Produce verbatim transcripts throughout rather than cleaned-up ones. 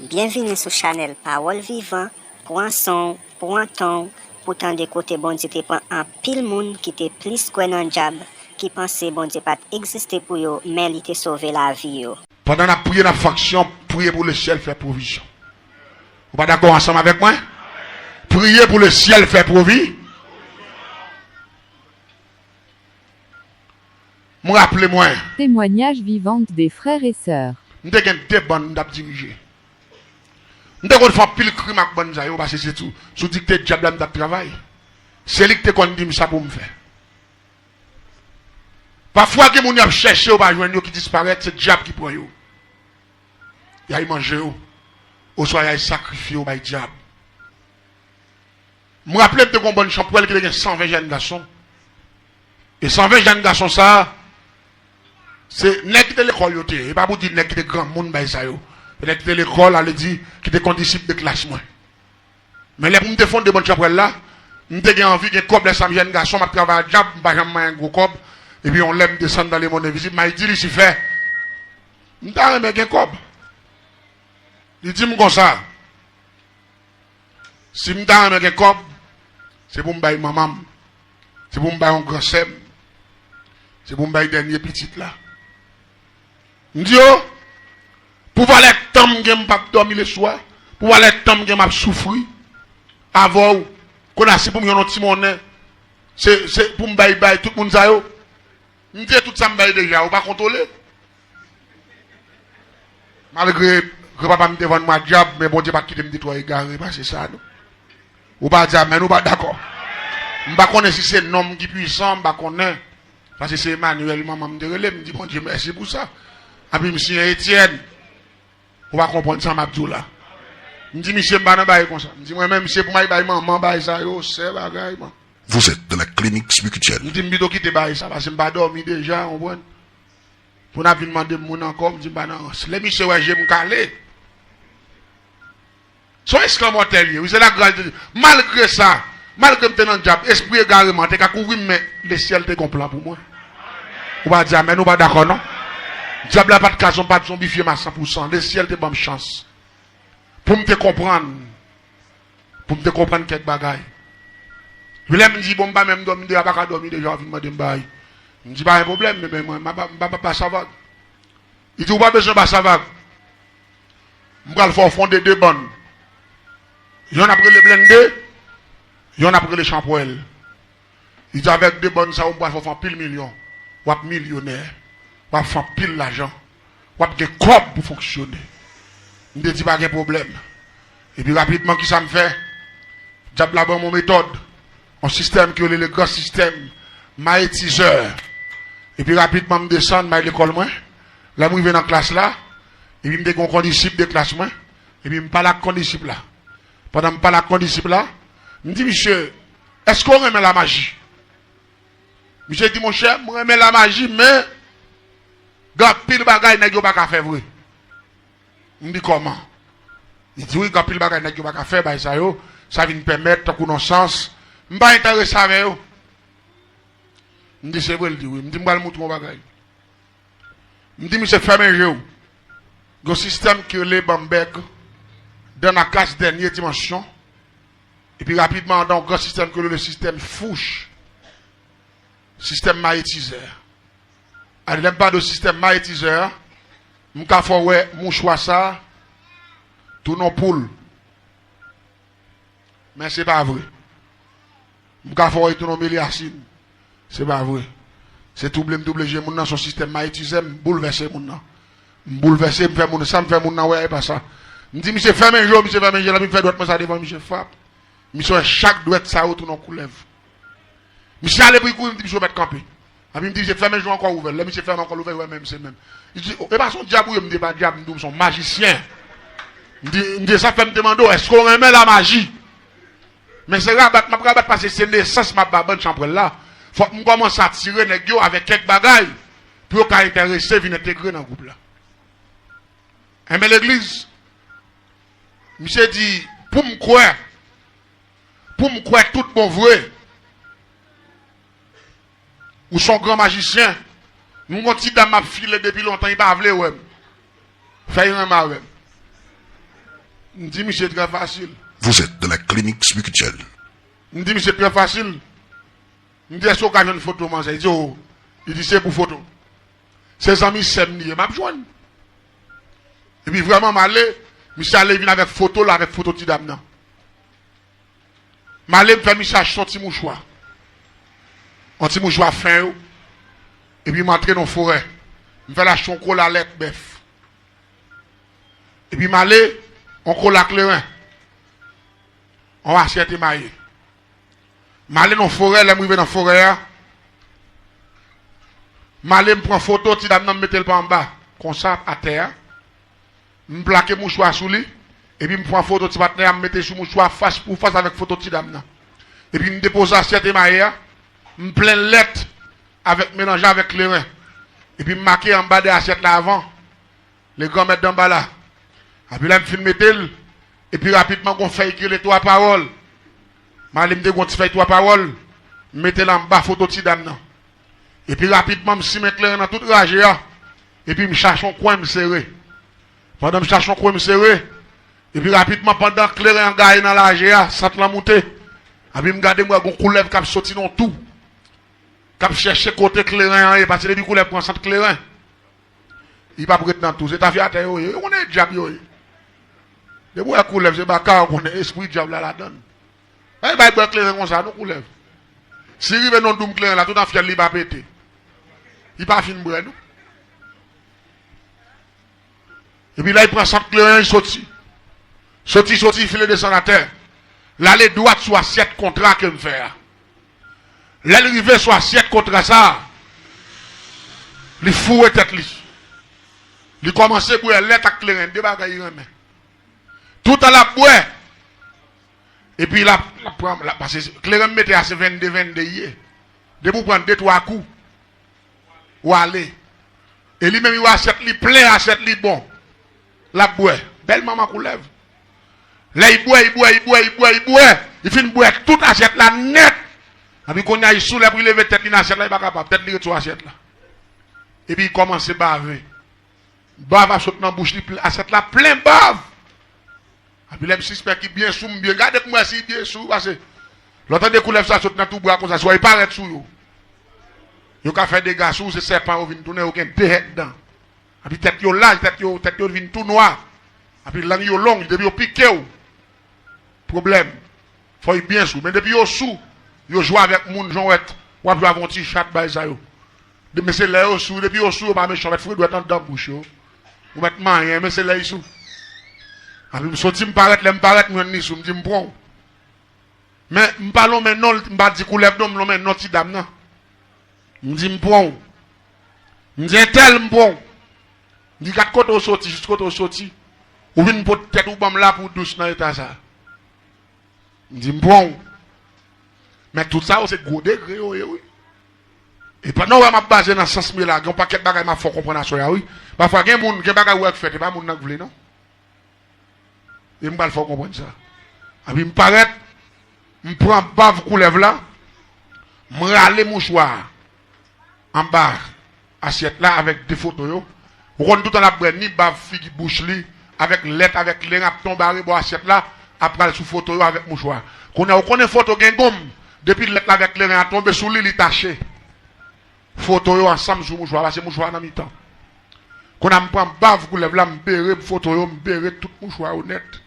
Byenvini sou chanèl Pawòl Vivan. Pran san w, pran tan w pou tande kote Bondye te pran anpil moun ki te plis kwè nan dyab, ki panse Bondye pa t egziste pou yo, men li te sove lavi yo. Pandan n ap priye, n ap fè onksyon, priye pou lesyèl fè pwovizyon. Ou pa dakò ansanm avèk mwen? Priye pou lesyèl fè pwovi. M raple mwen. Témoignages vivants des frères et sœurs. M te gen de bann m t ap dirije. M te konn fè anpil krim ak bann sa yo, paske se sou, sou dikte dyab la m t ap travay. Se li ki te konn di m sa pou m fè. Pafwa, gen moun y ap chèche, yo pa jwenn yo, ki disparèt, se dyab ki pran yo. Y al manje yo, oswa y al sakrifye yo bay dyab. M raple m te gen yon bann chanpwèl ki te gen san ven jèn gason. E san ven jèn gason sa a, se nèg ki te lekòl yo te ye. E pa pou di nèg ki te granmoun bay sa yo. Se nèg ki te lekòl, ale di, ki te kondisip de klas mwen. Men lè pou m te fonde bann chanpwèl la, m te gen anvi gen kòb, lè sa m jèn gason, m ap travay a dyab, m pa janm manyen gwo kòb. Epi yon lè m desann nan lemonn envizib, m al di Lisifè, m ta renmen gen kòb. Li di m konsa, si m ta renmen gen kòb, se pou m bay manman m, se pou m bay yon gran sè m, se pou m bay dènye pitit la. M di yo, pou valè tan m gen m p ap dòmi leswa, pou valè tan m gen m ap soufri avè w, kounye a si pou m jwenn yon ti monnen, se, se pou m bay, bay tout moun sa yo. M di tout sa m bay deja, ou pa kontwole. Malgre granpapa m te vann mwen a dyab, men Bondye pa t kite m te twò egare pase sa, non. Ou pa di amèn, ou pa dakò. M pa konnen si se non m ki pwisan, m pa konnen. Paske se Emmanuel, manman m te rele m, m di Bondye mèsi pou sa. Epi m siyen Etienne. Ou pa konprann sa m ap di w la. M di misye m pa nan bagay konsa. M di mwen menm, se pou m al bay manman bagay sa yo, sè bagay, man. Vous êtes dans la clinique spirituelle. M di m pito kite bagay sa, paske m pa dòmi deja, ou konprann? Pou n ap vin mande m moun ankò, m di m pa nan rans. Lè misye wè je m kale, se yon eskanmòtè l ye, wi, se lagras de Dye. Malgre sa, malgre m te nan dyab, espri egareman te ka kouvri m, men lesyèl te gen yon plan pou mwen. Ou pa di amèn, ou pa dakò, non? Dyab la pa t ka zon-, pa t zonbifye m a san pou san. Lesyèl te ban m chans pou m te konprann. Pou m te konprann kèk bagay. Epi lè m di, bon, m pa menm dòmi deja, pa ka dòmi deja, w ap vin mande m bagay. M di, pa gen pwoblèm, men, men mwen, m pa, m pa, m pa, pa savag. Li di, ou pa bezwen ba savag. M pral fè w fonde de bann. Yonn ap rele blende, yonn ap rele chanpwèl. Li di, avèk de bann sa yo, m pral fè w fè anpil milyon. W ap milyonè. W ap fè anpil lajan. W ap gen kòb pou fonksyone. M te di, pa gen pwoblèm. Epi rapidman, kisa m fè? Dyab la ban m yon metòd, yon sistèm ke yo rele gran sistèm mayetizè. Epi rapidman, m desann, m al lekòl mwen. Lè m rive nan klas la, epi m te gen yon kondisip de klas mwen. Epi m pale ak kondisip la. Pandan m pale ak kondisip la, m di, misye, èske w renmen lamaji? Misye di, monchè, m renmen lamaji, men gen anpil bagay nèg yo pa ka fè vre. M di, kòman? Li di, wi, gen anpil bagay nèg yo pa ka fè, bagay sa yo, sa vin pèmèt, tankou nan sans, m pa enterese avè yo. M di, se vre? L di, wi. M di, m pral montre w yon bagay. M di misye, fèmen je w. Gen yon sistèm ki rele Bamberg, Danakas, dènye dimansyon. Epi rapidman, andan yon gran sistèm ki rele sistèm Fouch, sistèm mayetizè. Ale, lè m pale w sistèm mayetizè a, m ka fè w wè mouchwa sa a tounen yon poul. Men se pa vre. M ka fè w wè tounen yon melyasin. Se pa vre. Se touble m touble je moun nan, se yon sistèm mayetizè, m boulvèse moun nan. M boulvèse, m fè moun, sa m fè moun nan wè a, e pa sa. M di misye fèmen je w, misye fèmen je l, epi m fè dwèt mwen sa devan misye, frap. Misye wè chak dwèt sa yo tounen yon koulèv. Misye ale pou l kouri, m di misye ou mèt kanpe. Epi m di misye fèmen je w ankò, ouvè l. Lè misye fèmen ankò, l ouvè, l wè menm se menm. Li di, o, e pa se yon dyab ou ye? M di e pa dyab, m di w m se yon majisyen. M di, m di e sa fè m te mande w, èske w renmen lamaji? Men se rabat m ap rabat, paske se nesans m ap ba bann chanpwèl la. Fòk m kòmanse atire nèg yo avèk kèk bagay pou yo ka enterese vin entegre nan gwoup la. Enben legliz, misye di, pou m kwè, pou m kwè tout bon vre, ou se yon gran majisyen. M gon ti dam m ap file depi lontan, li pa vle wè m. Fè li renmen avè m. M di misye trè fasil. Vous êtes dans la clinique spirituelle. M di misye trè fasil. M di, èske w ka jwenn foto manzè? Li di, o. Li di, se pou foto. Se zanmi sè m li ye, m ap jwenn. Epi vrèman, m ale, misye ale vin avèk foto l, avèk foto ti dam nan. M ale, m fè misye achte yon ti mouchwa. Yon ti mouchwa fen yo. Epi m antre nan forè. M fè l achte yon kola lèt bèf. Epi m ale, yon kola kleren. Yon asyèt emaye. M ale nan forè, lè m rive nan forè a, m ale, m pran foto ti dam nan, m mete l pa anba, konsa, atè a. M plake mouchwa sou li, epi m pran foto ti patnè a, m mete sou mouchwa fas pou fas avèk foto ti dam nan. Epi m depoze asyèt emaye a, m plen lèt avèk melanje avèk kleren. Epi m make anba de asyèt la avan, le granmèt danba la. Epi lè m fin mete l, epi rapidman gon fèy ki rele twa pawòl. M ale m te gon ti fèy twa pawòl, m mete l anba foto ti dam nan. Epi rapidman m simen kleren nan tout raje a, epi m chache yon kwen m sere. Pandan m chache yon kwen m sere, epi rapidman pandan kleren an gaye nan raje a, sant lan moute. Epi m gade m wè gon koulèv k ap soti nan yon tou, k ap chèche kote kleren an ye, paske depi koulèv pran sant kleren, li p ap ret nan tou. Se tafyatè yo ye. Yo konnen e dyab yo ye. Depi w wè koulèv, se baka w konnen espri dyab la ladan l. Bay, bay bwè kleren konsa, non, koulèv. Si rive nan doum kleren la, tout an fyèl li pa pete. Li pa fin bwè, non. Epi la, li pran sant kleren, li soti. Soti, soti, file desann atè. L ale dwat sou asyèt kontra ke m fè a. Lè l rive sou asyèt kontra sa a, li foure tèt li. Li kòmanse bwè lèt ak kleren, de bagay li renmen. Toutan l ap bwè, epi l ap, l ap pran, l ap pase, kleren m mete a se vennde, vennde li ye. Depi w pran de, twa kou, w ale. E li menm, li wè asyèt li plen, asyèt li bon. L ap bwè. Bèl manman koulèv. Lè li bwè, li bwè, li bwè, li bwè, li bwè, li fin bwè tout asyèt la nèt. Epi kounye a, li sou lè pou li leve tèt li nan asyèt la, li pa kapab. Tèt li ret sou asyèt la. Epi li kòmanse bave. Bav ap sot nan bouch li, pl-, asyèt la plen bav. Epi lè m sispèk li byen sou m, byen gade pou m wè si li byen sou, paske lè w tande koulèv sa sot nan tou bwa konsa, si w wè li parèt sou yo, yo ka fè dega sou ou, se sèpan yo vin tounen, yo gen de hèt dan. Epi tèt yo laj, tèt yo, tèt yo vin tou nwa. Epi lang yo long, depi yo pike w, pwoblèm. Fò yo byen sou. Men depi yo sou, yo jwe avèk moun, jan w wè, w ap jwe avèk yon ti chat, bagay sa yo. De-, men se lè yo sou, depi yo sou, yo pa mechan, mèt foure dwèt anndan bouch yo. Ou mèt manyen, men se lè yo sou. Epi m soti, m parèt, lè m parèt, m jwenn li sou, m di m pran w. Men m pa lonmen non l, m pa di koulèv non, m lonmen non ti dam nan. M di m pran w. M di entèl m pran w. M di gad kote w soti, jis kote w soti. Ou vin pot tèt ou ban m la pou w dous nan eta sa. M di m pran w. Men tout sa yo se gwo degre yo ye wi. E pandan w wè m ap baze nan sans m ye la, gen yon pakèt bagay m ap fè w konprann aswè a wi. Pafwa gen moun, gen bagay ou wè k fèt, e pa moun nan k vle non. E m pral fè w konprann sa. Epi m parèt, m pran bav koulèv la, m rale mouchwa a anba asyèt la avèk de foto yo. Ou konn toutan l ap bwè ni bav figi bouch li, avèk lèt, avèk kleren ap tonbe arebò asyèt la, ap pral sou foto yo avèk mouchwa. Kounye a, ou konnen foto gen gonm, depi lèt la avèk kleren an tonbe sou li, li tache. Foto yo ansanm sou mouchwa, pase mouchwa nan mitan. Kounye a m pran bav koulèv la, m bere foto yo, m bere tout mouchwa yo nèt.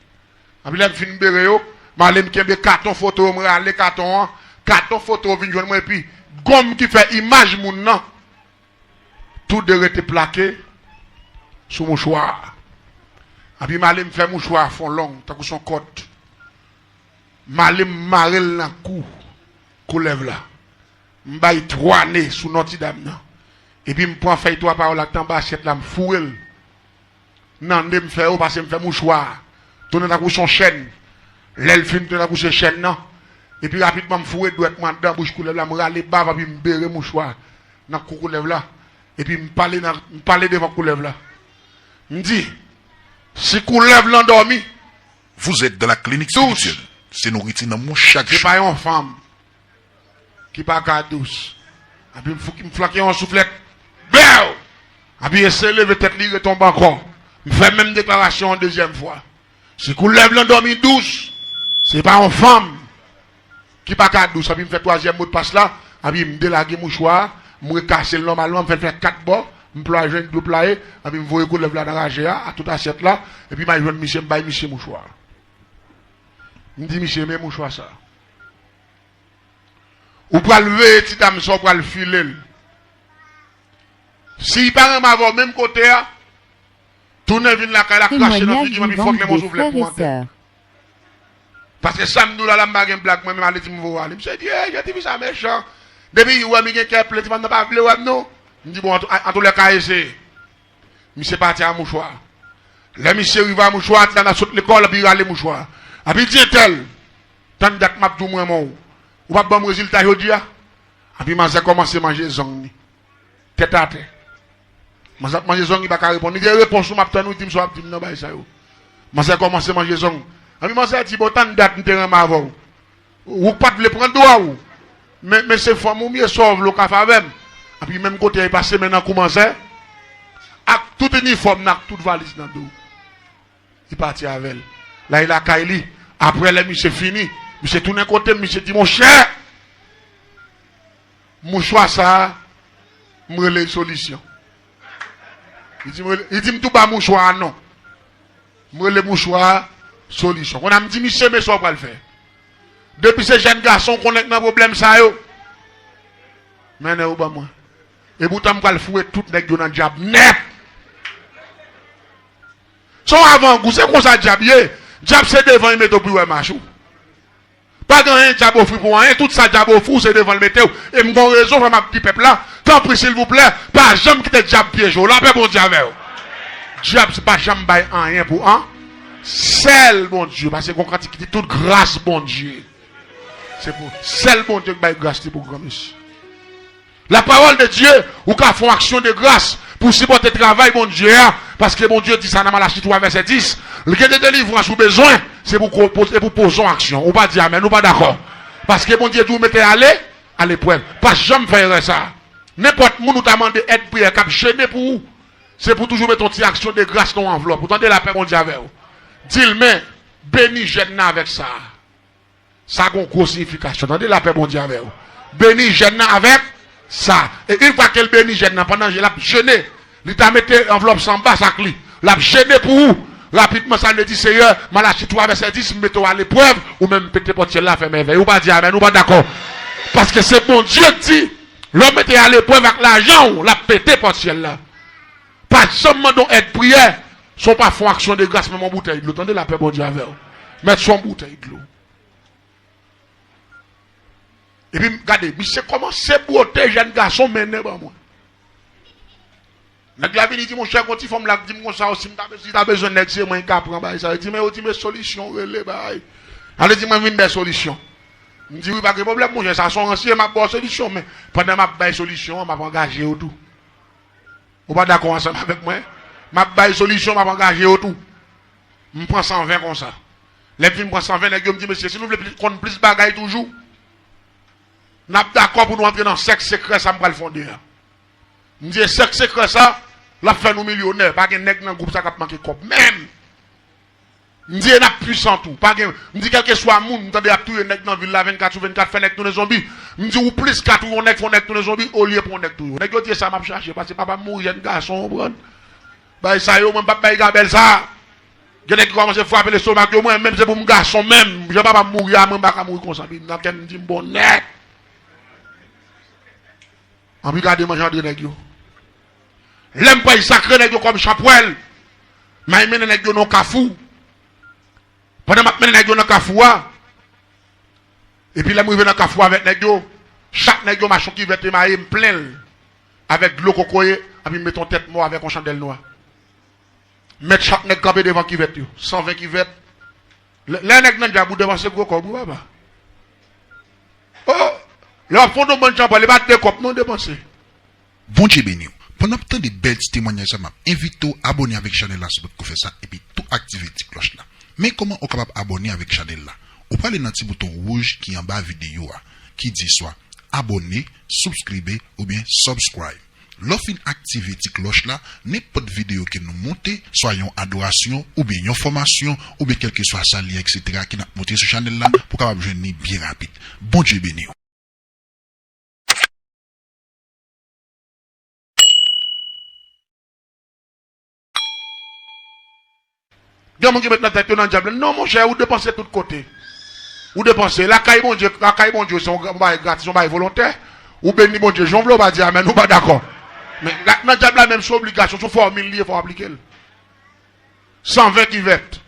Epi lè m fin bere yo, m ale m kenbe katon foto yo, m rale katon an, katon foto yo vin jwenn mwen, epi gonm ki fè imaj moun nan, tou de rete plake sou mouchwa a. Epi m ale m fè mouchwa a fè w long, tankou se yon kòd. M ale m mare l nan kou koulèv la. M bay twa ne sou non ti dam nan. Epi m pran fèy twa pawòl ak t anba asyèt la, m foure l nan ne m fè yo, pase m fè mouchwa a tounen tankou se yon chèn. Lè l fin tounen tankou se chèn nan, epi rapidman m foure dwèt mwen anndan bouch koulèv la, m rale bav epi m bere mouchwa a nan kou koulèv la. Epi m pale nan, m pale devan koulèv la. M di, si koulèv lan dòmi, Vous êtes dans la clinique spirituelle. Se nouriti nanm ou chak jou. Se pa yon fanm ki pa ka dous. Epi m fou-, m flanke yon souflèt. Bèw! Epi eseye leve tèt li, retonbe ankò. M fè menm deklarasyon an dezyèm fwa. Si koulèv lan dòmi dous, se pa yon fanm ki pa ka dous. Epi m fè twazyèm modpas la, epi m delage mouchwa a, m rekase l nòmalman, m fè l fè kat bò, m plwaye jwenn dlo plwaye, epi m voye koulèv la nan raje a, ak tout asyèt la, epi m al jwenn misye, m bay misye mouchwa a. M di misye, men mouchwa sa. Ou pral veye ti dam sa, ou pral file l. Si l pa renmen avè w menm kote a, tounen vin lakay la, krache nan figi m, epi fòk lenmò souflèt mwen atè. Paske sa m di w la, la m pa gen blag, mwen menm ale di m voye w ale. Misye di, "Ey, jan tifi sa mechan." Depi li wè m, li gen kè plen, ti fanm nan pa vle wè m non. M di, "Bon, an tou, an tou lè ka eseye." Misye pati a mouchwa. Lè misye rive a mouchwa, ti dam nan sot lekòl, epi rale mouchwa. Epi di entèl, tann dat m ap di w m renmen w. Ou p ap ban m rezilta jodi a? Epi manzè kòmanse manje zong li. Tèt atè. Manzè ap manje zong li pa ka reponn. Li gen repons ou m ap tann ou di m sa w ap di m nan bagay sa yo. Manzè kòmanse manje zong. Epi manzè di, "Bon, tann dat m te renmen avè w. Ou pa t vle pran dwa w. Men, men se fanm ou m ye, sa w vle w ka fè avè m." Epi menm kote a, li pase men nan kou manzè. Ak tout inifòm nan, ak tout valiz nan do. Li pati avè l. La, li lakay li. Apre, lè misye fini, misye tounen kote m, misye di, "Monchè, mouchwa sa a, m rele l solisyon." Li di m, rele- li di m tou ba mouchwa a non. M rele mouchwa a solisyon. Kounye a m di, "Misye, men sa w pral fè. Depi se jèn gason, w konnen k nan pwoblèm sa yo. Mennen yo ban mwen. Epoutan m pral foure tout nèg yo nan dyab nèt." Se yon avangou, se konsa dyab ye. Dyab se devan li mete w pou l wè mach ou. Pa gen anyen dyab ofri pou anyen, tout sa dyab ofri w, se devan l mete w. E m gon rezon, fò m ap di pèp la, tanpri, silvouplè, pa janm kite dyab pyeje w. Lapè Bondye avè w. Dyab se pa janm bay anyen pou an. Sèl Bondye, paske gon kantite ki di tout gras Bondye. Se pou sèl Bondye ki bay gras li pou granmesi. La parole de Dieu, ou ka fè yon aksyon de gras pou sipòte travay Bondye a, paske Bondye di sa nan Malachi twa vèsè dis, li gen de delivrans ou bezwen, se pou ko- pou- se pou poze yon aksyon. Ou pa di amèn, ou pa dakò. Paske Bondye di ou mete ale a leprèv. Pa janm fè erè sa. Nenpòt moun ou ta mande èd priyè k ap jene pou ou, se pou toujou mete yon ti aksyon de gras nan yon anvlòp. Ou tande, lapè Bondye avè w. Di l, men, beni jèn nan avèk sa. Sa gon gwo siyifikasyon. Tande, lapè Bondye avè w. Beni jèn nan avèk sa. E yon fwa ke l beni jèn nan, pandan l ap jene, li ta mete anvlòp sa anba sak li. L ap jene pou ou. Rapidman, sa l vle di, Seyè, Malachi twa vèsè dis, m mete w aleprèv, ou menm pete pòt syèl la, fè mèvèy. Ou pa di amèn, ou pa dakò. Paske se Bondye k di, lè w mete aleprèv ak lajan w, l ap pete pòt syèl la. Pa janm mande yon èd priyè, san w pa fè yon aksyon de gras, menm yon boutèy dlo. Tande, lapè Bondye avè w. Mèt sou yon boutèy dlo. Epi, gade, misye kòmanse bwote jèn gason mennen ban mwen. Nèg la vini di, "Monchè, gon ti fanm la k di m konsa, si m ta, si ta bezwen nèg, se mwen ki ka pran bagay sa." Li di, "Men," yo di, "men solisyon, rele bagay." Ale di, "Mwen vin bay solisyon." M di, "Wi, pa gen pwoblèm, monchè, sa se yon ansyen, m ap ba w solisyon, men pandan m ap bay solisyon an, m ap angaje yo tou." Ou pa dakò ansanm avèk mwen? M ap bay solisyon, m ap angaje yo tou. M pran san ven konsa. Lè m fin pran san ven, nèg yo m di, "Mesye, si nou vle pli- konn plis bagay toujou, n ap dakò pou nou antre nan sèk sekrè sa m pral fonde a." M di, "E sèk sekrè sa, l ap fè nou milyonè. Pa gen nèg nan gwoup sa k ap manke kòb menm." M di, "E n ap pwisan tou. Pa gen," m di, "kèlkeswa moun m tande ap touye nèg nan vil la vennkat sou vennkat, fè nèg tounen zonbi." M di, "Ou plis ka touye yon nèg, fè yon nèg tounen zonbi, olye pou yon nèg touye w." Nèg yo di, "E sa m ap chache, paske papa m mouri jèn gason, w konprann? Bagay sa yo, mwen m p ap bay gabèl sa." Gen nèg ki kòmanse frape lestomak yo, mwen menm se pou m gason menm. Jan papa m mouri a, mwen m pa ka mouri konsa. Epi nan kè m di m bon nèt. Anpi gade manje Andre nèg yo. Lè m pral sakre nèg yo kòm chanpwèl, m al mennen nèg yo nan kafou. Pandan m ap mennen nèg yo nan kafou a, epi lè m rive nan kafou avèk nèg yo, chak nèg yo mache yon kivèt emaye, m plen l avèk dlo kokoye, epi m mete yon tèt mò avèk yon chandèl nwa. Mèt chak nèg kanpe devan kivèt yo. San ven kivèt. Lè, lè nèg nan djab ou depanse gwo kòb wi papa. Oh! Lè w ap fè yon bann chanpwèl, e pa de kòb non depanse. Bondye beni w. Pandan w ap tande bèl ti temwayaj sa, m ap envite w abòne avèk chanèl la si w potko fè sa, epi tou aktive ti klòch la. Men kòman ou kapab abòne avèk chanèl la. Ou prale nan ti bouton wouj ki anba videyo a, ki di swa abòne, soubskribe, oubyen subscribe. Lè w fin aktive ti klòch la, nenpòt videyo ke nou monte, swa yon adorasyon, oubyen yon fòmasyon, oubyen kèlkeswa sa l ye, etsetera, ke n ap monte sou chanèl la, pou w kapab jwenn li byen rapid. Bondye beni w. Gen moun ki met nan tèt yo nan dyab la. Non, monchè, ou depanse tout kote. Ou depanse. Lakay Bondye, lakay Bondye, se yon bagay gratis, yon bagay volontè. Ou beni Bondye, jan w vle, ou pa di amèn, ou pa dakò. Men, la, nan dyab la menm, se obligasyon, se yon fòmil li ye, fò w aplike l. San ven kivèt.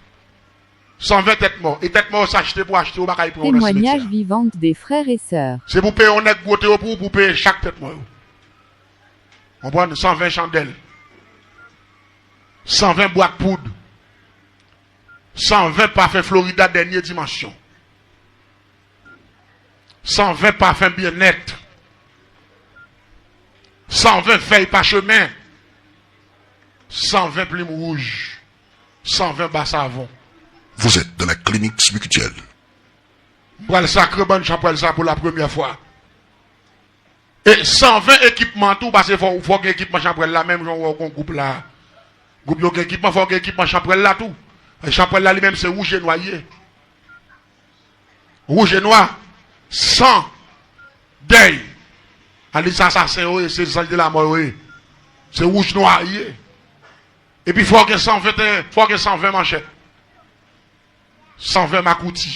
San ven tèt mò. E tèt mò yo se achte pou achte, ou pa ka pran yo nan simetyè. Témoignage vivant des frères et sœurs. Se pou peye yon nèg bwote yo pou ou, pou peye chak tèt mò yo. Konprann? San ven chandèl. San ven bwat poud. San ven pafen Florida dènye dimansyon. San ven pafen byennèt. San ven fèy pachemen. San ven plim wouj. San ven ba savon. Vous êtes dans la clinique spirituelle. M pral sakre bann chanpwèl sa pou la premyè fwa. E san ven ekipman tou, paske fò, fò gen ekipman chanpwèl la, menm jan w wè w gen gwoup la. Gwoup yo gen ekipman, fò gen ekipman chanpwèl la tou. E chanpwèl la li menm se wouj e nwa l ye. Wouj e nwa, san, dèy. A di se asasen yo ye, se zanj de lamò yo ye. Se wouj nwa yo ye. Epi fò gen san venteyen, fò gen san ven manchèt. San ven makouti.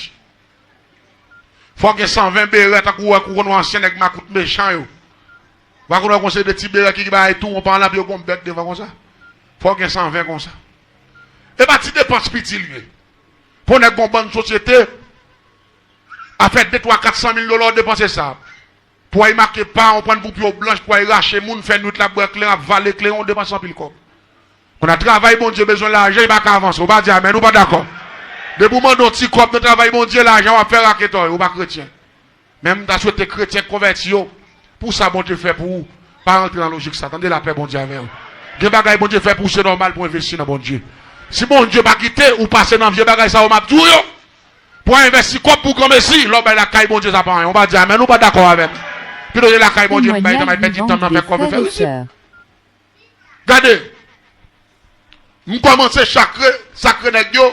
Fò gen san ven berè tankou wè kou konn wè ansyen nèg makout mechan yo. Ou pa konn wè gon se de ti berè ki, ki bay tou, on pa anlap yo gon bèk devan konsa. Fò gen san ven konsa. E pa ti depans piti l ye. Pou nèg gon bann sosyete, afè de twa kat san mil dola w depanse sa. Pou ay make pa, ou pran pou pye w blanch, pou ay rache moun, fè nwit la bwè kleren, ap vale kleren, ou depanse anpil kòb. Kounye a travay Bondye bezwen lajan, li pa ka avanse. Ou pa di amèn, ou pa dakò. Depi w mande yon ti kòb nan travay Bondye, lajan w ap fè raketòy, ou pa kretyen. Men m ta swete kretyen k konvèti yo, pou sa Bondye fè pou ou, pa rantre nan lojik sa. Tande lapè Bondye avè w. Gen bagay Bondye fè pou ou, se nòmal pou w envesti nan Bondye. Si Bondye pa kite ou pase nan vye bagay sa yo m ap di w yo, pou w envesti kòb pou granmesi, lè w bay lakay Bondye sa pa anyen. Ou pa di amèn, ou pa dakò avè m. Pito w te lakay Bondye, m bay tan, m al pèdi tan m nan fè kòb yo fè rezil. Gade, m kòmanse chakre, sakre nèg yo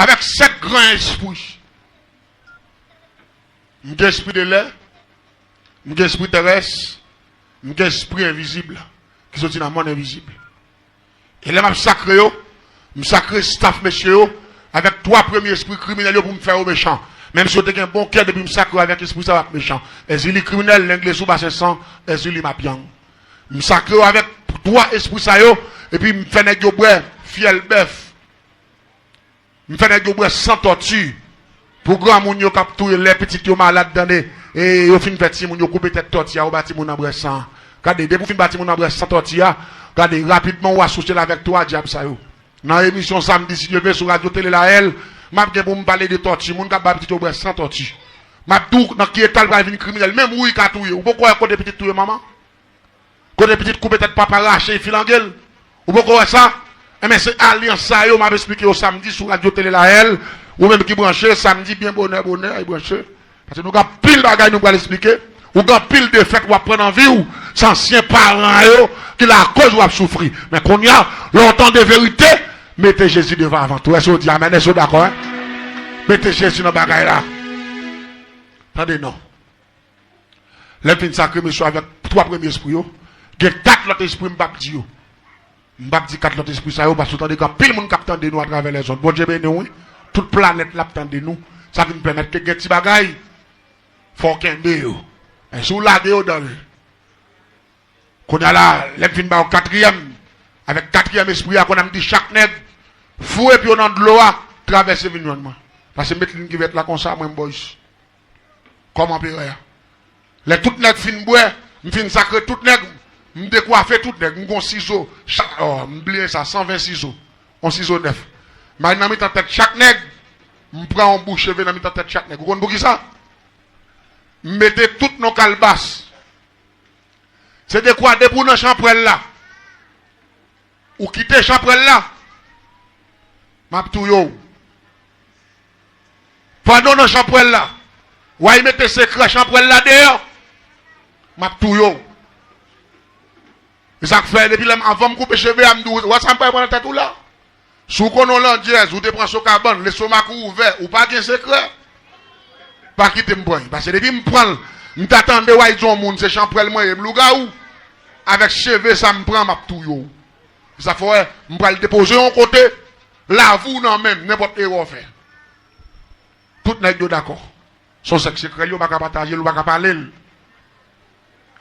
avèk sèt gran espri. M gen espri de lè, m gen espri terès, m gen espri envizib ki soti nan monn envizib. E lè m ap sakre yo, m sakre staf mesye yo avèk twa premye espri kriminèl yo pou m fè yo mechan. Menm si yo te gen bon kè, depi m sakre yo avèk espri sa yo ap mechan. Èzili kriminèl, lenglezou, basen san, èzili mapyang. M sakre yo avèk twa espri sa yo, epi m fè nèg yo bwè fyèl bèf. M fè nèg yo bwè san tòti. Pou granmoun yo k ap touye lè pitit yo malad, tande, e yo fin fè timoun yo koupe tèt tòti a, yo ba timoun nan bwè san. Gade, depi w fin ba timoun nan bwè san tòti a, gade, rapidman w asosye l avèk twa dyab sa yo. Nan emisyon samdi, si Dye vle, sou radyo tele Lahèl, m ap gen pou m pale de tòti, moun k ap ba pitit yo bwè san tòti. M ap di w nan ki eta l pral vin kriminèl. Menm wouy ka touye. Ou poko wè kote pitit touye manman? Kote pitit koupe tèt papa, rache, filange l. Ou poko wè sa? Enben, se alyans sa yo m ap esplike yo samdi sou radyo tele Lahèl. Ou menm ki branche, samdi byen bonè, bonè, ay branche. Paske nou gen anpil bagay nou pral esplike. Ou gen anpil defèt w ap pran nan vi w. Se ansyen paran yo ki lakoz w ap soufri. Men kounye a, lè w tande verite, mete Jezi devan avan tou. Èske w di amèn? Èske w dakò, en? Mete Jezi nan bagay la. Tande non. Lè m fin sakre mesye avèk twa premye espri yo, gen kat lòt espri m p ap di yo. M p ap di kat lòt espri sa yo, paske w tande gen anpil moun k ap tande nou atravè lèzond. Bondye beni w, wi. Tout planèt la ap tande nou. Sa vin pèmèt ke gen ti bagay, fò w kenbe yo. Men si w lage yo dan l, kounye a la, lè m fin ba w katriyèm, avèk katriyèm espri a, kounye a m di chak nèg, foure pye w nan dlo a, travèse vin jwenn mwen. Paske m met liy kivèt la konsa, mwen m bò isit. Kòm anperè a. Lè tout nèg fin bwè, m fin sakre tout nèg, m dekwafe tout nèg, m gon sizo, chak, oh, m bliye sa, san ven sizo, yon sizo nèf. M al nan mitan tèt chak nèg, m pran yon bout cheve nan mitan tèt chak nèg. Ou konn poukisa? M mete tout nan kalbas. Se dekwa depi w nan chanpwèl la, ou kite chanpwèl la, m ap touye w. Pandan w nan chanpwèl la, w al mete sekrè chanpwèl la deyò, m ap touye w. E sa k fè, depi lè m, anvan m koupe cheve a, m di w, wè sa m pral pran nan tèt ou la? Si w konnen w landjèz, ou te pran sokabann, lestomak ou ouvè, ou pa gen sekrè. Pa kite m pran l. Paske depi m pran l, m ta tande w al di yon moun se chanpwèl mwen ye, m lougawou. Avèk cheve sa m pran, m ap touye w. E sa fè w wè, m pral depoze yon kote, lavi w nan men m, nenpòt erè w fè. Tout nèg yo dakò. Se yon sèk sekrè l, yo pa ka pataje l, ou pa ka pale l.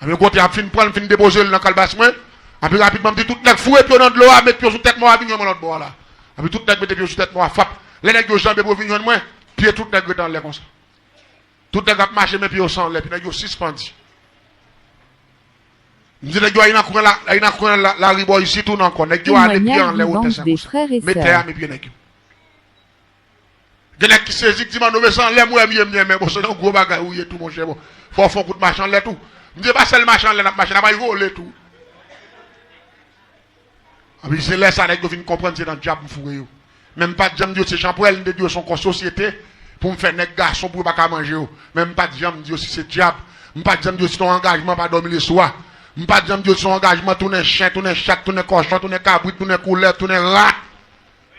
Anben kote ap fin pran l, m fin depoze l nan kalbas mwen. Anpi rapidman, m di tout nèg foure pye yo nan dlo a, met pye yo sou tèt mò a, vin jwenn mwen lòt bò a la. Anpi tout nèg mete pye yo sou tèt mò a, fap. Lè nèg yo janbe pou yo vin jwenn mwen, pye tout nèg ret anlè konsa. Tout nèg ap mache, men pye yo se anlè, epi nèg yo sispandi. M di nèg yo al nan kwen la, al nan kwen la, lari bò isit tou nan ankò. Nèg yo ale pye anlè wotè sen konsa. Men tè a, men pye nèg yo. Gen nèg ki sezi, ki di, "Manno, men se anlè m wè m ye, m ye, men bon, se yon gwo bagay ou ye tou, monchè, bon. Fò w fè yon kout mache anlè tou." M di, "E pa sèl mache anlè n ap mache, n ap al vole tou." Anpi se lè sa nèg yo vin konprann se nan dyab m foure yo. Men m pa t janm di yo se chanpwèl, m te di yo se yon kò sosyete pou m fè nèg gason pou yo pa ka manje yo. Men m pa t janm di yo si se dyab. M pa t janm di yo si se yon angajman pa dòmi leswa. M pa t janm di yo si se yon angajman tounen chen, tounen chat, tounen kòchon, tounen kabrit, tounen koulèv, tounen rat.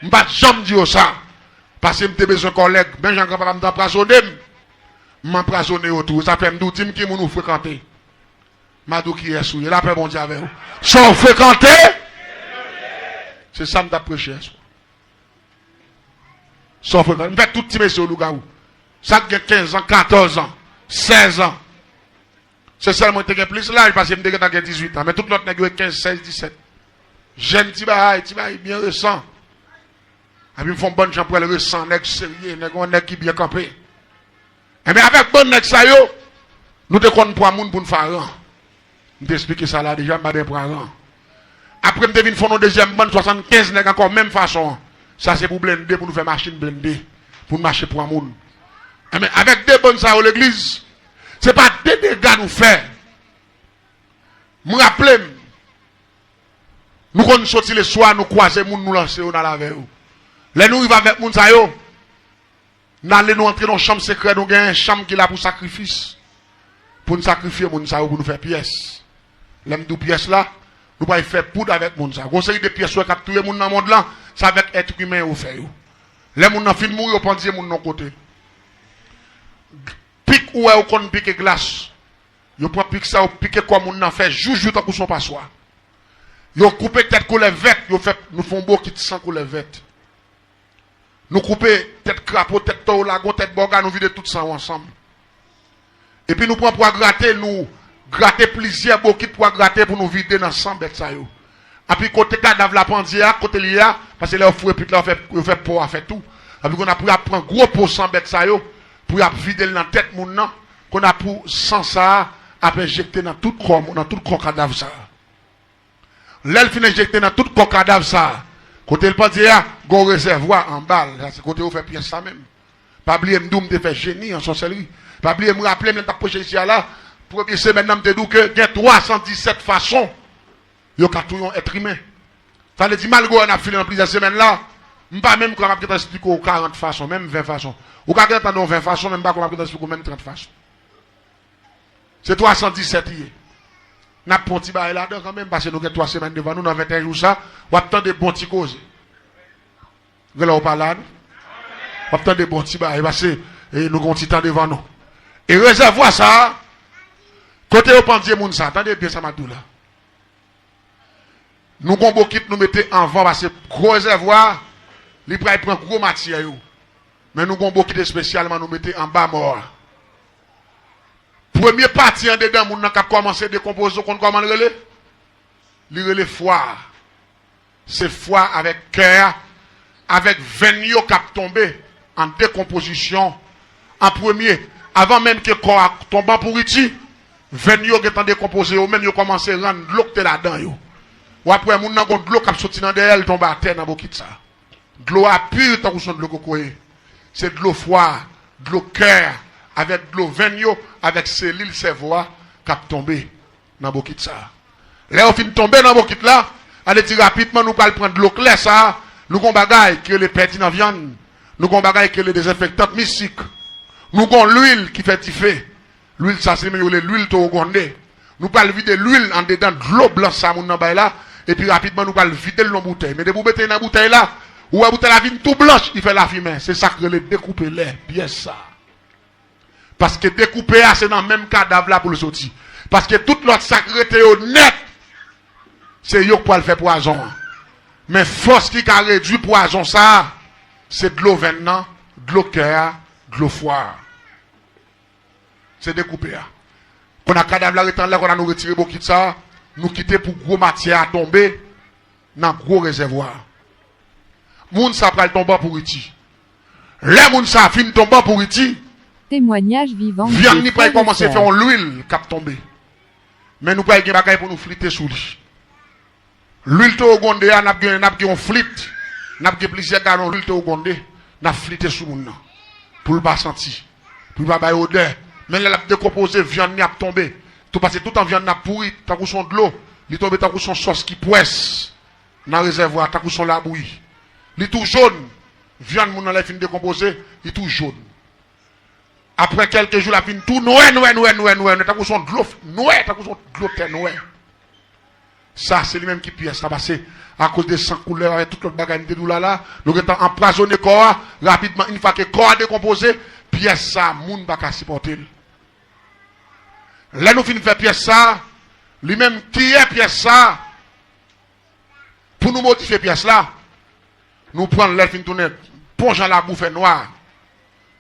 M pa t janm di yo sa. Paske m te bezwen kòlèg. Men jan granpapa m te anpwazonnen m, m anpwazonnen yo tou. Sa fè m di w, di m ki moun ou frekante. M a di w kiyès ou ye. Lapè Bondye avè w. Sa w frekante, se sa m t ap preche yèswa. Sa w frekante. M fè tout ti mesye yo lougawou. Sa k gen kenz an, katòz an, sèz an. Se sèl mwen ki te gen plis laj, paske m te gentan gen dizuit an. Men tout lòt nèg yo e kenz, sèz, disèt. Jèn ti bagay, ti bagay byen resan. Epi m fè yon bann chanpwèl resan, nèg serye, nèg, yon nèg ki byen kanpe. Enben, avèk bann nèg sa yo, nou te konn pran moun pou n fè aran. M te esplike sa la deja, m pa bezwen pran aran. Apre, m te vin fè yon dezyèm bann swasannkenz nèg ankò, menm fason an. Sa se pou blende, pou nou fè machin blende, pou n mache pran moun. Enben, avèk de bann sa yo legliz, se pa de dega nou fè. M raple m, nou konn soti leswa, nou kwaze moun, nou lanse yo, n al avè yo. Lè nou rive avèk moun sa yo, n ale, nou antre nan yon chanm sekrè, nou gen yon chanm ki la pou sakrifis. Pou n sakrifye moun sa yo, pou nou fè pyès. Lè m di w pyès la, nou pral fè poud avèk moun sa yo. Gon seri de pyès ou wè k ap touye moun nan mond lan, se avèk èt imen yo fè yo. Lè moun nan fin mouri, yo pandye moun nan yon kote. Pik ou wè yo konn pike glas. Yo pran pik sa, yo pike kò moun nan, fè joujou tankou se yon paswa. Yo koupe tèt koulè vèt, yo fè, nou fè yon bokit san koulè vèt. Nou koupe tèt krapo, tèt towo, lagon, tèt bòga, nou vide tout san yo ansanm. Epi nou pran pwa grate, nou grate plizyè bokit pwa grate pou nou vide nan san bèt sa yo. Epi kote kadav la pandye a, kote l ye a, paske lè yo foure pit la, yo fè, yo fè po a fè tou. Epi kounye a pou y ap pran gwo po san bèt sa yo, pou y ap vide l nan tèt moun nan, kounye a pou san sa a ap enjekte nan tout kò, nan tout kò kadav sa a. Lè l fin enjekte nan tout kò kadav sa a, kote l pandye a, gen yon rezèvwa anba l. Sa se kote yo fè pyès sa menm. Pa bliye m di w m te fè jeni an sòsèlri. Pa bliye m raple m lè m t ap preche isi a la, premye semèn nan m te di w ke gen twa san disèt fason yo ka touye yon èt imen. Sa vle di malgre n ap file nan plizyè semèn la, m pa menm kwè m ap gentan esplike w karant fason, menm ven fason. Ou ka gentan tande yon ven fason, men m pa kwè m ap gentan esplike w menm trant fason. Se twa san disèt li ye. N ap pran ti bagay ladan kanmenm, paske nou gen twa semèn devan nou, nan venteyen jou sa, w ap tande bon ti koze. Gen lè w pa la, non? W ap tande bon ti bagay, paske, e, nou gen yon ti tan devan nou. E rezèvwa sa a, kote yo pandye moun sa, tande byen sa m ap di w la. Nou gon bokit nou mete anvan, paske gwo rezèvwa a, li pral pran gwo matyè yo. Men nou gon bokit espesyalman nou mete anba mò a. Premye pati andedan moun nan k ap kòmanse dekonpoze, w konn kòman l rele? Li rele fwa a. Se fwa avèk kè a, avèk venn yo k ap tonbe an dekonpozisyon an premye. Avan menm ke kò a tonbe an pouriti, venn yo gentan dekonpoze yo menm, yo kòmanse rann dlo k te ladan yo. W ap wè moun nan gon dlo k ap soti nan dèyè l tonbe atè nan bokit sa. Dlo a pi tankou se yon dlo kokoye. Se dlo fwa a, dlo kè a, avèk dlo venn yo, avèk selil sèvo a k ap tonbe nan bokit sa a. Lè yo fin tonbe nan bokit la, ale di rapidman nou pral pran dlo klè sa a, nou gon bagay ki rele pèdi nan vyann, nou gon bagay ki rele dezenfektan mistik, nou gon lwil ki fè dife, lwil sa se li menm yo rele lwil towo gwonde, Nou pral vide lwil andedan dlo blanch sa moun nan bay la, epi rapidman nou pral vide l nan boutèy. Men depi w mete l nan boutèy la, ou wè boutèy la vin tou blanch, li fè lafimen. Se sa k rele dekoupe lè, pyès sa. Paske dekoupe a, se nan menm kadav la pou l soti. Paske tout lòt sa k rete yo nèt, se yo k pral fè pwazon an. Men fòs ki ka redui pwazon sa a, se dlo venn nan, dlo kè a, dlo fwa a. Se dekoupe a. Kounye a kadav la rete anlè, kounye a nou retire bokit sa a, nou kite pou gwo matyè a tonbe nan gwo rezèvwa a. Moun sa pral tonbe an pouriti. Lè moun sa fin tonbe an pouriti, temwanyaj vivan vyann li pral kòmanse fè yon lwil k ap tonbe. Men nou pral gen bagay pou nou flite sou li. Lwil towo gwonde a, n ap gen, n ap gen yon flit, n ap gen plizyè galon lwil towo gwonde, n ap flite sou moun nan. Pou l pa santi, pou l pa bay odè. Men lè l ap dekonpoze, vyann li ap tonbe. Tou pase toutan vyann nan ap pouri, tankou se yon dlo, li tonbe tankou se yon sòs ki pwès nan rezèvwa, tankou se yon labouyi. Li tou jòn, vyann moun nan lè fin dekonpoze, li tou jòn. Apre kèlke jou, l ap vin tou nwè, nwè, nwè, nwè, nwè, nwè, tankou se yon dlo f-, nwè, tankou se yon dlo tè nwè. Sa, se li menm ki pyès la, pase akoz de san koulè, avèk tout lòt bagay m te di w la, la, nou gentan anpwazonnen kò a, rapidman, yon fwa ke kò a dekonpoze, pyès sa, moun pa ka sipòte l. Lè nou fin fè pyès sa, li menm, kiyè pyès sa, pou nou modifye pyès la, nou pran l, lè l fin tounen bon jan labou fè nwa.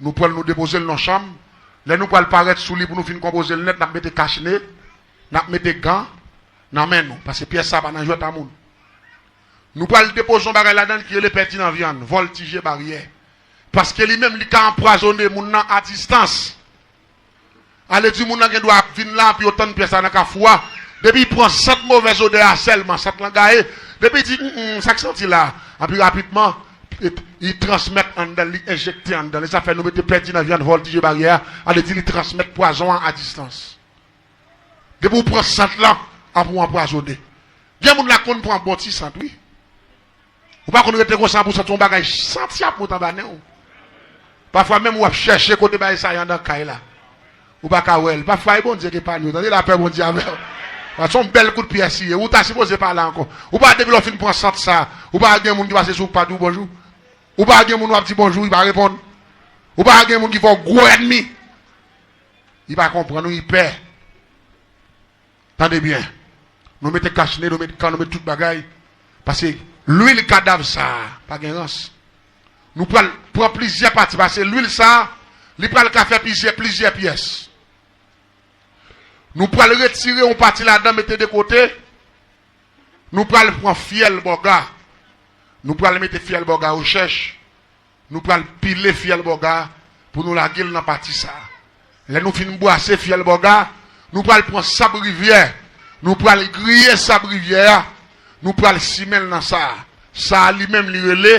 Nou pran l, nou depoze l nan chanm. Lè nou pral parèt sou li pou nou fin konpoze l nèt, n ap mete kachne, n ap mete gan nan men nou. Paske pyès sa pa nan jwèt a moun. Nou pral depoze yon bagay ladan l ki rele pèdi nan vyann, vòltije baryè. Paske li menm, li ka anpwazonnen moun nan a distans. Ale di moun nan gen dwa ap vin la, anpi yo tann pyès la nan kafou a. Depi li pran sant movèz odè a sèlman, sant lan gaye. Depi li di, "Mm, mm, sa k santi la?" Anpi rapidman, li, li transmèt anndan l, li enjekte anndan l. E sa fè nou mete pèdi nan vyann, vòltije baryè a. Ale di li transmèt pwazon an a distans. Depi w pran sant lan, anpi w anpwazonnen. Gen moun la konn pran bon ti sant, wi. Ou pa konn rete konsa pou santi yon bagay, santi ap monte anba nen w. Pafwa menm w ap chèche kote bagay sa ye anndan kay la. Ou pa ka wè l. Pafwa e Bondye ki epanye w. Tande lapè Bondye avè w. Sa se yon bèl kout pyès li ye. Ou ta sipoze pa la ankò. Ou pa depi lè w fin pran sant sa, ou pa gen moun ki pase sou ou k pa di w bonjou. Ou pa gen moun w ap di bonjou, li pa reponn. Ou pa gen moun ki fè w gwo ènmi. Li pa konprann ou, li pè. Tande byen. Nou mete kachne, nou mete kan, nou mete tout bagay. Paske lwil kadav sa a pa gen rans. Nou pral pran plizyè pati, paske lwil sa a, li pral ka fè plizyè, plizyè pyès. Nou pral retire yon pati ladan, mete de kote. Nou pral pran fyèl bòga. Nou pral mete fyèl bòga rechèch. Nou pral pile fyèl bòga pou nou lage l nan pati sa a. Lè nou fin bwase fyèl bòga, nou pral pran sab rivyè. Nou pral griye sab rivyè a. Nou pral simen l nan sa a. Sa a li menm li rele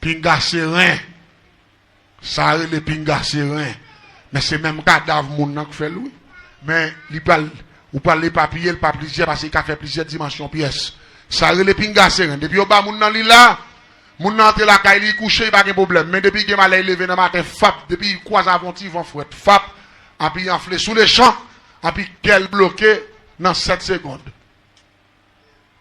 pinga seren. Sa rele pinga seren. Men se menm kadav moun nan k fè l, wi. Men li pral, ou pral epapiye l pa plizyè, paske li ka fè plizyè dimansyon pyès. Sa rele pinga seren. Depi yo ba moun nan li la, moun nan antre lakay li, li kouche, li pa gen pwoblèm. Men depi gen malè, li leve nan maten, fap, depi li kwaze avè yon ti van frèt, fap, anpi li anfle sou lechan, anpi kè l bloke nan sèt segonn.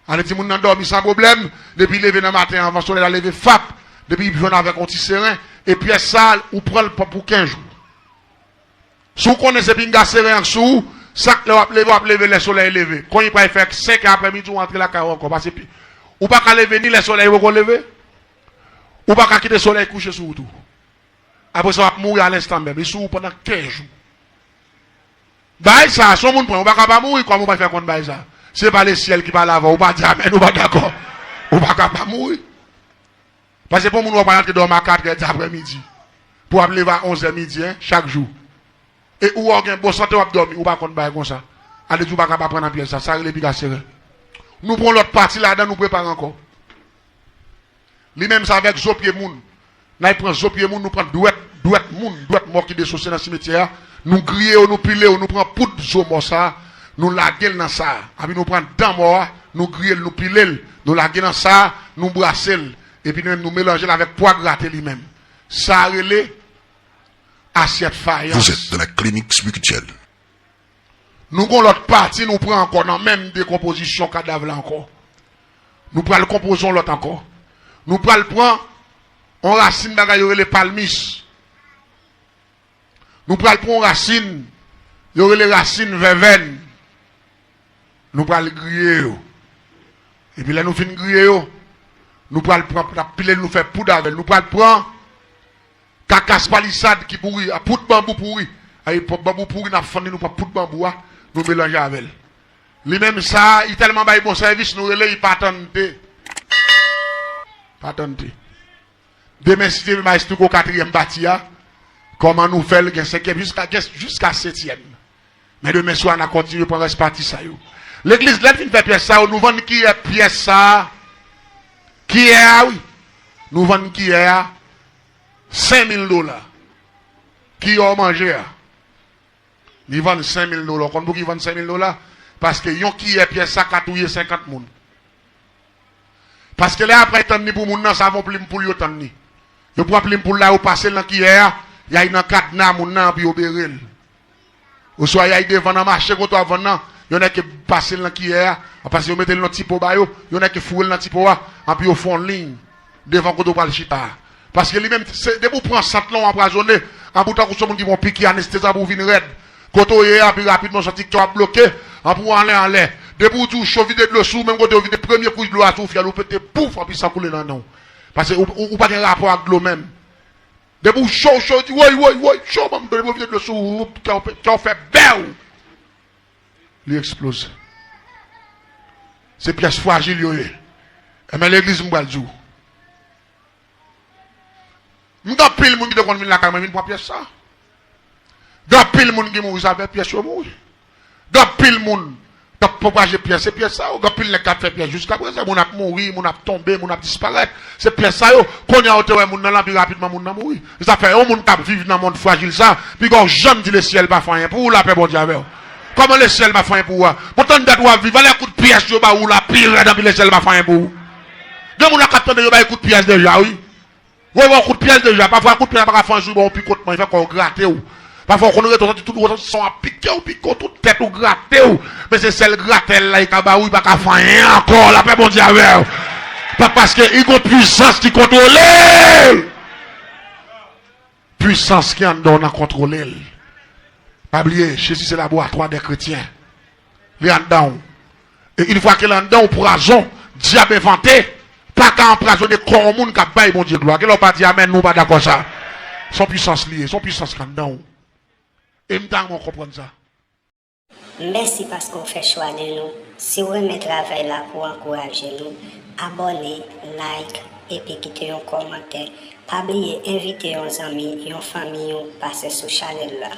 Ale di moun nan dòmi san pwoblèm, depi leve nan maten anvan solèy la leve fap, depi jwenn avèk yon ti seren, e pyès sa ou pran l pou kenz jou. Si w konnen se pinga seren an k sou ou, sa k lè w ap leve, w ap leve lè solèy leve. Konn li pral fè senk è aprèmidi ou antre lakay ou ankò, paske pi, ou pa ka leve ni lè solèy poko leve, ou pa ka kite solèy kouche sou ou tou. Apre sa, w ap mouri alenstan menm. Li sou ou pandan kenz jou. Bagay sa, si yon moun pran, ou pa ka pa mouri, kòman ou pral fè konn bagay sa? Se pa lesyèl ki pale avè w, ou pa di amèn, ou pa dakò. Ou pa ka pa mouri. Paske pou moun wè w pral antre dòmi a katrè di aprèmidi, pou w ap leve a onzè midi, en, chak jou. E ou wè w gen bon sante, w ap dòmi, ou pa konn bagay konsa. Ale di w pa ka pa pran nan pyès sa, sa rele pinga seren. Nou pran lòt pati ladan, nou prepare ankò. Li menm sa avèk zo pye moun. N al pran zo pye moun, nou pran dwèt, dwèt moun, dwèt mò ki desose nan simetyè a. Nou griye yo, nou pile yo, nou pran poud zo mò sa a, nou lage l nan sa a. Epi nou pran dan mò a, nou griye l, nou pile l, nou lage nan sa a, nou brase l. Epi nou menm nou melanje l avèk pwa grate li menm. Sa a rele asyèt fayans. Vous êtes dans la clinique spirituelle. Nou gon lòt pati nou pran ankò nan menm dekonpozisyon kadav la ankò. Nou pral konpoze yon lòt ankò. Nou pral pran yon rasin bagay yo rele palmis. Nou pral pran yon rasin yo rele rasin vèvèn. Nou pral griye yo. Epi lè nou fin griye yo, nou pral pran, n ap pile l, nou fè poud avè l. Nou pral pran kakas palisad ki pouri, a poud banbou pouri. Ay, banbou pouri, n ap fann li, nou pran poud banbou a, nou melanje avè l. Li menm sa, li tèlman bay bon sèvis, nou rele li patante. Patante. Demen, si Dye vle, m a esplike w katriyèm pati a, kòman nou fè l, gen senkyèm jiska, gen jiska setyèm. Men demen swa, n a kontinye pran rès pati sa yo. Legliz, lè n fin fè pyès sa yo, nou vann kiyè pyès sa a. Kiyè a, wi. Nou vann kiyè a senk mil dola. Kiyè w manje a. Li vann senk mil dola. Ou konn pouki li vann senk mil dola? Paske yon kiyè pyès sa ka touye senkant moun. Paske lè y ap tann li pou moun nan, sa gon plim poul yo tann li. Yo pran plim poul la, yo pase l nan kiyè a, y ay nan kadna moun nan, anpi yo bere l. Oswa y ay devan nan mache kote w ap vann nan, yo nèk pase l nan kiyè a, paske yo mete l nan ti po ba yo, yo nèk foure l nan ti po a, anpi yo fè yon liy devan kote w pral chita a. Paske li menm, se, depi w pran sant lan, w anpwazonnen, anpi w tankou se yon moun ki pran yon piki anestezi pou w vin rèd. Kote w ye a, pi rapidman, santi kè w ap bloke, anpi w anlè, anlè. Depi w di w cho, vide dlo sou ou, menm kote yo vide premye kouch dlo a sou ou, fyèl ou pete, pouf, anpi san koule nan nen w. Paske ou, ou, ou pa gen rapò ak dlo menm. Depi w cho, w cho, w di, woy, woy, woy, cho, ban m dlo, depi w vide dlo sou ou, kè w fè, kè w fè bèw. Li eksploze. Se pyès fwajil yo ye. Enben, legliz, m pral di w. M gen anpil moun ki te konn vin lakay mwen, vin pran pyès sa. Gen anpil moun ki mouri, se avè pyès yo mouri. Gen anpil moun k ap pwopaje pyès, se pyès sa yo. Gen anpil nèg k ap fè pyès jiska prezan. Moun ap mouri, moun ap tonbe, moun ap disparèt. Se pyès sa yo. Kounye a, ou te wè moun nan la, pi rapidman moun nan mouri. Se sa fè, yon moun k ap viv nan mond fwajil sa, piga w janm di lesyèl pa fè anyen pou ou, lapè Bondye avè w. Kòman lesyèl pa fè anyen pou ou a? Bon, tann dat w ap viv, anlè kout pyès yo ba ou la, pi rèd anpi lesyèl pa fè anyen pou ou. Gen moun la k ap tande yo bay kout pyès deja, wi. Wè, wè, kout pyès deja. Pafwa, kout pyès la pa ka fè anyen sou ou, bon, piko t manje, fè kò w grate w. Pafwa, w konn rete, w santi tout, w santi san ap pike w, piko tout tèt ou grate w. Men se sèl gratèl la, li ka ba ou, li pa ka fè anyen ankò. Lapè Bondye avè w. Pa, paske li gon pwisans ki kontwole. Pwisans ki anndan w nan kontwole l. Pa bliye, Jezi se laboratwa dè kretyen. Li anndan w. E yon fwa ke l anndan w, pwazon dyab envante pa ka anpwazonnen kò yon moun k ap bay Bondye glwa. Genlè w pa di amèn, nou pa dakò sa. Se yon pwisans li ye, se yon pwisans k anndan w. E m ta renmen w konprann sa. Mèsi paske w fè chwa de nou. Si w renmen travay la pou w ankouraje nou, abòne, like, epi kite yon kòmantè. Pa bliye envite yon zanmi, yon fanmi w pase sou chanèl la.